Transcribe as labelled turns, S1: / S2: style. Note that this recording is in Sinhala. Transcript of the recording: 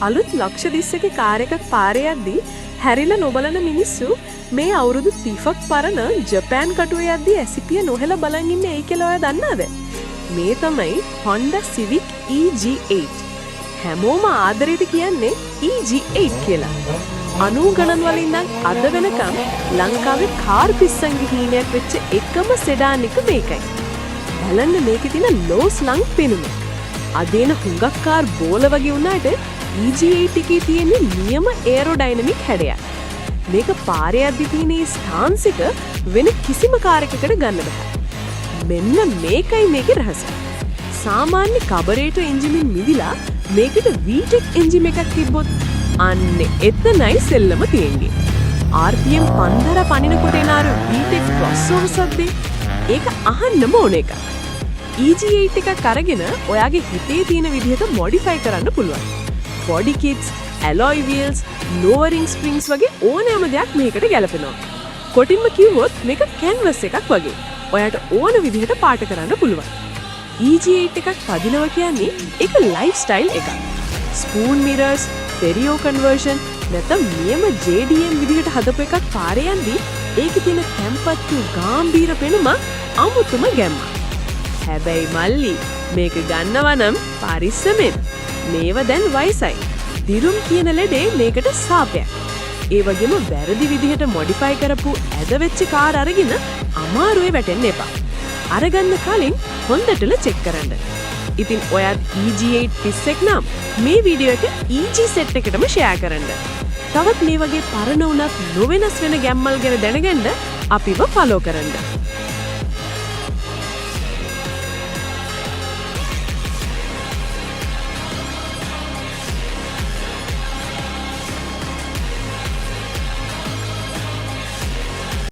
S1: අලුත් ලක්ෂ 30ක කාර් එකක් පාරේ යද්දී හැරිලා නොබලන මිනිස්සු මේ අවුරුදු 30ක් පරණ ජපාන් කටුවේ යද්දී ඇසිපිය නොහෙල බලන් ඉන්නේ ඇයි කියලා ඔයා දන්නවද? මේ තමයි Honda Civic EG8. හැමෝම ආදරේට කියන්නේ EG8 කියලා. 90 ගණන් වල ඉඳන් අද වෙනකම් ලංකාවේ කාර් පිස්සන්ගේ හීනයක් වෙච්ච එකම සෙඩාන් එක මේකයි. බලන්න මේකේ තියෙන ලෝ ස්ලං පෙනුම. අද එන හුඟක් කාර් බෝල වගේ වුණාට EG8 එකේ තියෙන නියම ඒරෝඩයිනමික් හැඩයක්. මේක පාරේ යද්දි තියෙන ඒ ස්ටාන්ස් එක වෙන කිසිම කාර් එකකට ගන්න බෑ. මෙන්න මේකයි මේකේ රහස. සාමාන්‍ය කාබරේටර් එන්ජිමෙන් මිදිලා මේකට VTEC engine එකක් තිබ්බොත් අන්න එතනයි සෙල්ලම තියෙන්නේ. RPM 5000 පනිනකොට එන අර VTEC ක්‍රොස්ಓවර් සද්දේ, ඒක අහන්නම ඕන එකක්. EG8 එකක් අරගෙන ඔයාගේ හිතේ තියෙන විදිහට මොඩිෆයි කරන්න පුළුවන්. බොඩි කිට්ස්, ඇලොයි වීල්ස්, ලෝවරිං ස්ප්‍රින්ග්ස් වගේ ඕනෑම දෙයක් මේකට ගැලපෙනවා. කොටින්ම කිව්වොත් මේක කැන්වස් එකක් වගේ. ඔයාට ඕන විදිහට පාට කරන්න පුළුවන්. EG8 එකක් පදිනවා කියන්නේ ඒක ලයිෆ් ස්ටයිල් එකක්. ස්පූන් මිරර්ස්, ස්ටෙරියෝ කන්වර්ෂන් නැත්නම් නියම JDM විදිහට හදපු එකක් පාරේ යද්දී ඒකේ තියෙන තැම්පත් වූ ගාම්භීර පෙනුම අමුතුම ගැම්මක්. හැබැයි මල්ලි, මේක ගන්නවා නම් පරිස්සමෙන්. මේව දැන් වයසයි. දිරුම් කියන ලෙඩේ මේකට සාපයක්. ඒ වගේම වැරදි විදිහට මොඩිෆයි කරපු ඇද වෙච්ච කාර් අරගෙන අමාරුවේ වැටෙන්න එපා. අරගන්න කලින් හොඳටම චෙක් කරන්න. ඉතින් ඔයත් EG8 පිස්සෙක් නම් මේ වීඩියෝ එක EG set එකටම ෂෙයා කරන්න. තවත් මේ වගේ පරණ වුණත් නොවෙනස් වෙන ගැම්මල් ගැන දැනගන්න අපිව ෆලෝ කරන්න.